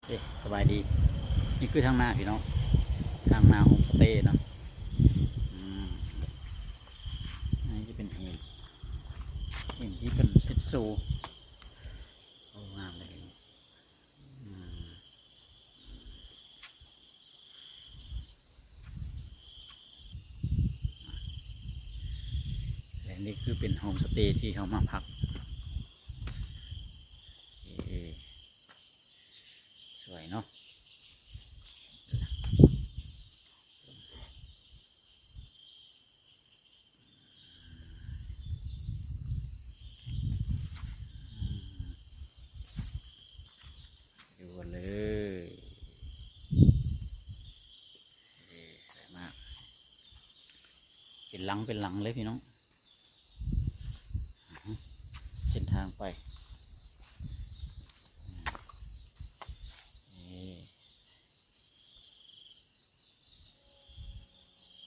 ເອີ ສະບາຍດີ ນີ້ຄືທາງໜ້າພີ່ນ້ອງ ທາງໜ້າໂຮມສະເຕເນາະ. ອືມ ອັນນີ້ຈະເປັນຫີນ ຫີນທີ່ເພິ່ນເຮັດໂຊ ໂອ້ ງາມເລີຍ. ອືມ ແລະນີ້ຄືເປັນໂຮມສະເຕທີ່ເຮົາມາພັກ. ເອີ ສວຍເນາະ. ຢູ່ກັນເລີຍ. ເອີ ສວຍມາກ ເປັນຫຼັງເປັນຫຼັງເລີຍພີ່ນ້ອງ. ອືຮຶ ເສັ້ນທາງໄປ ນີ້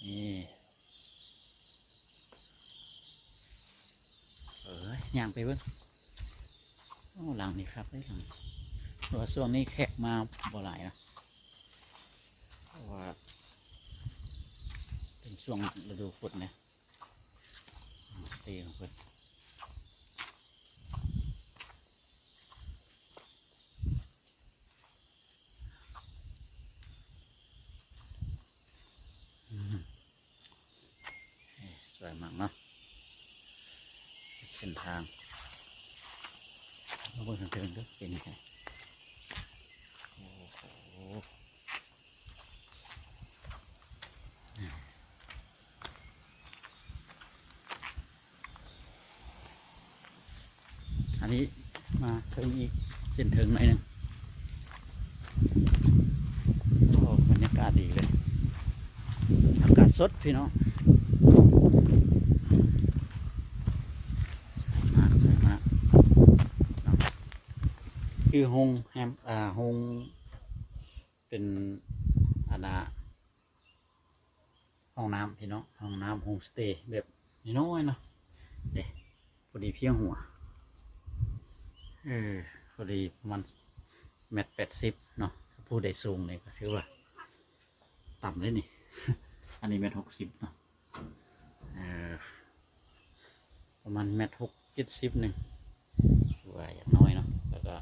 ນີ້ ເອີຍ ຍ່າງໄປເບິ່ງ. ໂອ້ ຫຼັງນີ້ຄັກເດ້ ຫຼັງ ເພາະວ່າຊ່ວງນີ້ແຂກມາບໍ່ຫຼາຍນະ ເພາະວ່າເປັນຊ່ວງລະດູຝົນເດ້ ເຕຂອງເພິ່ນ. ອືມ ເອີ ສວຍມາກເນາະ ເສັ້ນທາງ ມາເບິ່ງເທິງໆເດີ ເປັນຈັ່ງໃດ. ໂອ້ໂຫ ອັນນີ້ມາເທິງອີກ ເສັ້ນເທິງໜ້ອຍໜຶ່ງ. ໂອ້ ບັນຍາກາດດີເລີຍ ອາກາດສົດພີ່ນ້ອງ. ສວຍມາກ ສວຍມາກເນາະ ຄືໂຮງແຮມ ອ່າ ໂຮງ ເປັນ ອັນນ່າ ຫ້ອງນ້ຳພີ່ນ້ອງ ຫ້ອງນ້ຳໂຮມສະເຕແບບນ້ອຍໆເນາະ. ເດ້ ພໍດີພຽງຫົວ ເອີ ພໍດີປະມານແມັດແປດສິບເນາະ. ຜູ້ໃດສູງນີ້ກໍຖືວ່າຕ່ຳເດ້ນີ້ ອັນນີ້ແມັດຫົກສິບເນາະ. ເອີ ປະມານແມັດຫົກເຈັດສິບໜຶ່ງ ຖືວ່າຢ່າງໜ້ອຍເນາະ. ແລ້ວກໍ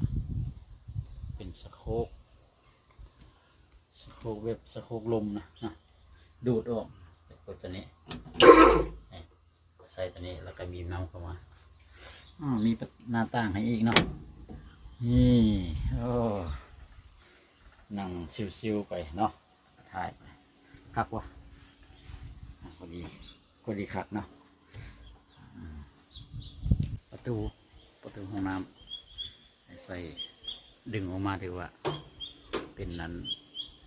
ເປັນສະໂຄກ ສະໂຄກແບບສະໂຄກລົມນະ ນະ ດູດອອກ ແລ້ວກົດຕົວນີ້ ໃສ່ຕົວນີ້ ແລ້ວກໍບີມນ້ຳເຂົ້າມາ. ອືມ ມີໜ້າຕ່າງໃຫ້ອີກເນາະ ນີ້. ໂອ້ ນັ່ງຊິວໆໄປເນາະ ຖ່າຍໄປ ຄັກບໍ່? ອ່າ ພໍດີ ພໍດີຄັກເນາະ. ອືມ ປະຕູ ປະຕູຫ້ອງນ້ຳໃຫ້ໃສ່ ດຶງອອກມາ ຖືວ່າເປັນອັນ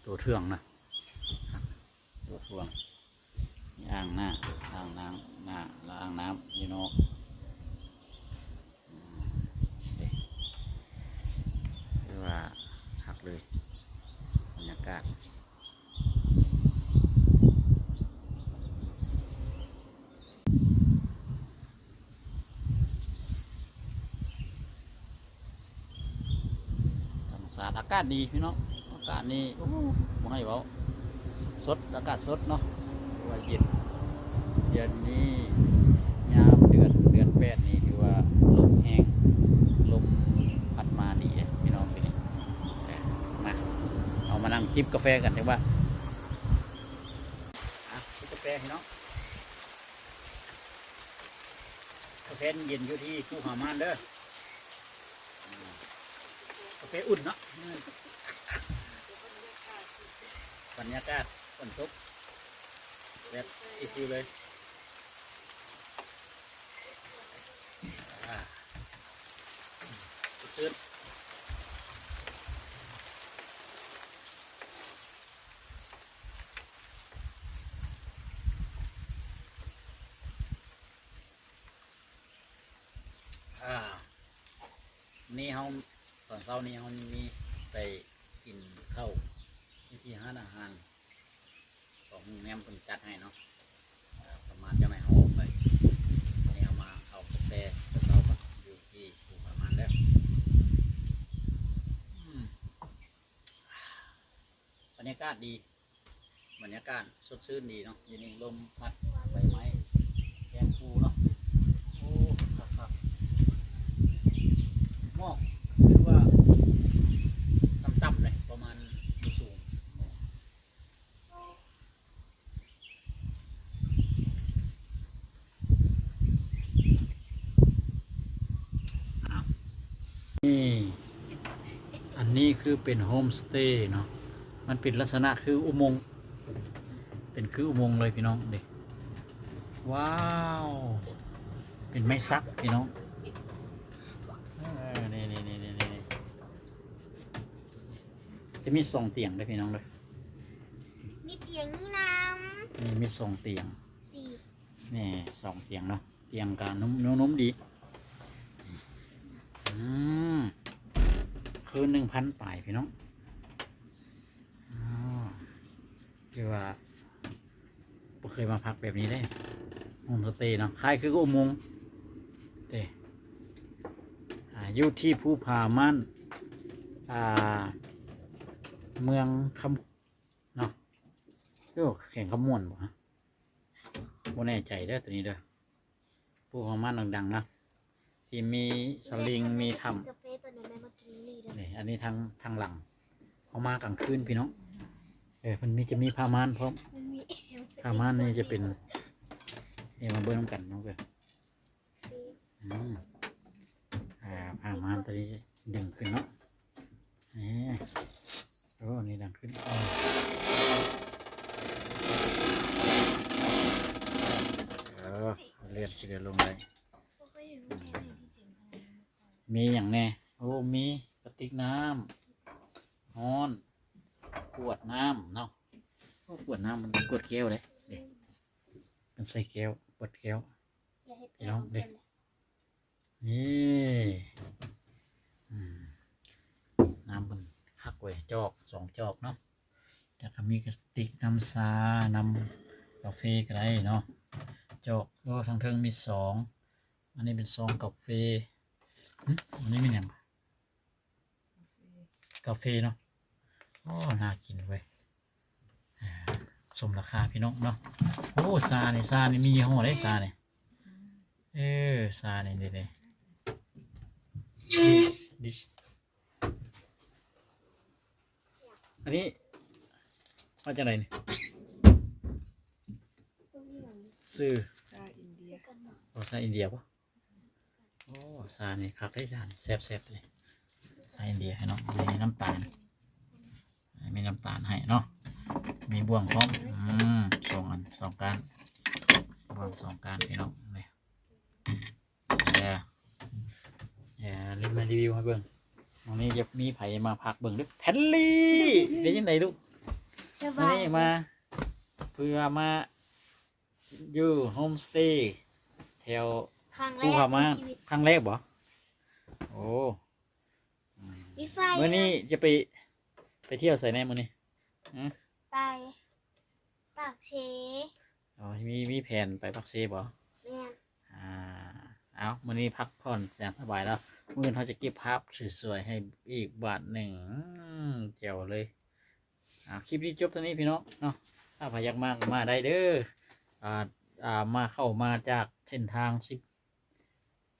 ຕົວເທື່ອງນະ ຕົວເທື່ອງ. ມີອ່າງໜ້າ ອ່າງນ້ຳ ໜ້າ ແລະ ອ່າງນ້ຳຢູ່ນອກ. ອືມ ເດ້ ຖືວ່າຄັກເລີຍ ບັນຍາກາດ ທຳມະຊາດ ອາກາດດີພີ່ນ້ອງ ອາກາດນີ້ ໂອ້ ບໍ່ໃຫ້ເວົ້າ ສົດ ອາກາດສົດເນາະ ຖືວ່າເຢັນ. ດຽວນີ້ຍາມເດືອນ ເດືອນແປດນີ້ ຖືວ່າລົມແຮງ ລົມພັດມາດີເດ້ພີ່ນ້ອງ. ເອີ ມາ ເຮົາມານັ່ງຈິບກາແຟກັນດີກວ່າ. ອ່ະ ກິນກາແຟພີ່ນ້ອງ ກາແຟເຢັນຢູ່ທີ່ພູຜາມ່ານເດີ ກາແຟອຸ່ນເນາະ. ບັນຍາກາດຝົນຕົກແບບຊິວໆເລີຍ ອ່າ ຊື່ນ. ອ່າ ນີ້ເຮົາ ຕອນເຊົ້ານີ້ເຮົາມີໄປກິນເຂົ້າຢູ່ທີ່ຮ້ານອາຫານຂອງໂຮງແຮມເພິ່ນຈັດໃຫ້ເນາະ ອ່າ ປະມານຈັ່ງໃດເຮົາອອກໄປ. ອັນນີ້ເຮົາມາເອົາກາແຟແຕ່ເຊົ້າກ່ອນ ຢູ່ທີ່ພູຜາມ່ານເດີ. ອືມ. ຍາກາດດີ ບັນຍາກາດສົດຊື່ນດີເນາະ ຢູ່ນີ້ລົມພັດໃບໄມ້ແກ້ມພູເນາະ. ໂອ້ ຄັກໆ ໝອກຄືວ່າຕ່ຳໆເດ ປະມານບໍ່ສູງ. ນີ້ ອັນນີ້ຄືເປັນໂຮມສະເຕເນາະ ມັນເປັນລັກສະນະຄືອຸໂມງ ເປັນຄືອຸໂມງເລີຍພີ່ນ້ອງເດ້. ວ້າວ ເປັນໄມ້ສັກພີ່ນ້ອງ ເອີ ນີ້ໆ ຈະມີສອງຕຽງເດ້ພີ່ນ້ອງເດີ ມີຕຽງນີ້ນຳ ນີ້ມີສອງຕຽງ ສີ່ ນີ້ສອງຕຽງເນາະ ຕຽງກະນຸ້ມ ນຸ້ມໆ ດີ ອືມ ຄືນໜຶ່ງພັນປາຍພີ່ນ້ອງ. ອໍ ຄືວ່າບໍ່ເຄີຍມາພັກແບບນີ້ເດ້ ໂຮມສະເຕເນາະ ຄ້າຍຄືອຸໂມງເດ້ ອ່າ ຢູ່ທີ່ພູຜາມ່ານ ອ່າ ເມືອງຄຳ ເນາະ ໂອ້ ແຂວງຄຳມ່ວນບໍ່ ບໍ່ແນ່ໃຈເດີໂຕນີ້ເດີ. ພູຜາມ່ານດັງໆ ເນາະ ທີ່ມີສະລິງ ມີຖ້ຳ ກາເຟຕອນນີ້ແມ່ມາກິນນີ້ເດີ ນີ້ ອັນນີ້ທາງ ທາງຫຼັງ ເຮົາມາກາງຄືນພີ່ນ້ອງ ເອີ ເພິ່ນມີ ຈະມີຜ້າມ່ານພ້ອມ ຜ້າມ່ານນີ້ຈະເປັນ ນີ້ ມາເບິ່ງນຳກັນເນາະ ອືມ ອ່າ ຜ້າມ່ານໂຕນີ້ດຶງຂຶ້ນເນາະ ນີ້ ໂອ້ ນີ້ດັງຂຶ້ນ ເອີ ເລື່ອນ ເລື່ອນລົງໄດ້ ມີຫຍັງແດ່ ໂອ້ ມີກະຕິກນ້ຳຮ້ອນ ກວດນ້ຳເນາະ ໂອ້ ກວດນ້ຳ ກວດແກ້ວເດ້ ເດ້ ເປັນໃສ່ແກ້ວ ກວດແກ້ວ ພີ່ນ້ອງເດ້ ນີ້ ອືມ ນ້ຳເພິ່ນຄັກເວີຍ ຈອກ ສອງຈອກເນາະ ແລ້ວກະມີກະຕິກນ້ຳຊາ ນ້ຳກາເຟກະໄດ້ເນາະ ຈອກ ໂອ້ ທາງເທິງມີສອງ ອັນນີ້ເປັນຊອງກາເຟ ຫຶ ອັນນີ້ແມ່ນຫຍັງ? ກາເຟເນາະ ໂອ້ ໜ້າກິນເວີຍ ອ່າ ສົມລາຄາພີ່ນ້ອງເນາະ ໂອ້ ຊານີ້ ຊານີ້ມີຍີ່ຫໍ້ເດ້ ຊານີ້ ເອີ ຊານີ້ເດ້ ເດ້ ອັນນີ້ມາຈາກໃດນີ້? ຊື່ ຊາອິນເດຍ ໂອ້ ຊາອິນເດຍບໍ່? ໂອ້ ຊານີ້ຄັກເດ້ ຊານີ້ແຊບໆ ເລີຍ ຊາອິນເດຍໃຫ້ເນາະ ມີນ້ຳຕານ ມີນ້ຳຕານໃຫ້ເນາະ ມີບ່ວງພ້ອມ ອືມ ສອງອັນ ສອງກ້ານ ບ່ວງສອງກ້ານພີ່ນ້ອງ ນີ້ ເອີ ເອີ ເລີຍມາຣີວິວໃຫ້ເບິ່ງ ວັນນີ້ຈະມີໃຜມາພັກເບິ່ງເດີ້ ແພນລີ ເປັນຈັ່ງໃດລູກ? ສະບາຍ ມື້ນີ້ມາ ເພື່ອມາ ຢູ່ໂຮມສະເຕແຖວພູຜາມ່ານ ຄັ້ງແລກໃນຊີວິດ ຄັ້ງແລກບໍ່? ໂອ້ ມີໄຟ ມື້ນີ້ຈະໄປ ໄປທ່ຽວໃສແດ່ມື້ນີ້? ຫື ໄປປາກເຊ ອໍ ມີ ມີແຜນໄປປາກເຊບໍ່? ແມ່ນ ອ່າ ເອົາ ມື້ນີ້ພັກຜ່ອນຢ່າງສະບາຍແລ້ວ ມື້ອື່ນເຮົາຈະເກັບພາບສວຍໆ ໃຫ້ອີກບາດໜຶ່ງ ອືມ ແຈ່ວເລີຍ. ອ່າ ຄລິບນີ້ຈົບເທົ່ານີ້ພີ່ນ້ອງເນາະ ຖ້າໃຜຢາກມາກະມາໄດ້ເດີ ອ່າ ອ່າ ມາ ເຂົ້າມາຈາກເສັ້ນທາງສິບ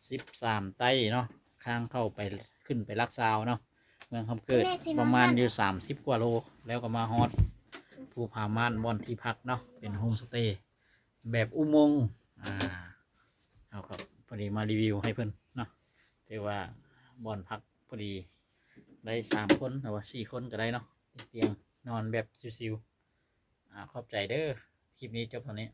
ສິບສາມໃຕ້ເນາະ ທາງເຂົ້າໄປ ຂຶ້ນໄປຫຼັກຊາວເນາະ ເມືອງຄຳເກີດ ປະມານຢູ່ສາມສິບກວ່າໂລ ແລ້ວກໍມາຮອດພູຜາມ່ານ ບ່ອນທີ່ພັກເນາະ ເປັນໂຮມສະເຕແບບອຸໂມງ ອ່າ ເຮົາກໍພໍດີມາຣີວິວໃຫ້ເພິ່ນເນາະ ຖືວ່າບ່ອນພັກ ພໍດີໄດ້ສາມຄົນ ຫຼືວ່າສີ່ຄົນກໍໄດ້ເນາະ ຕຽງນອນແບບຊິວໆ ອາ ຂອບໃຈເດີ ຄລິບນີ້ຈົບເທົ່ານີ້.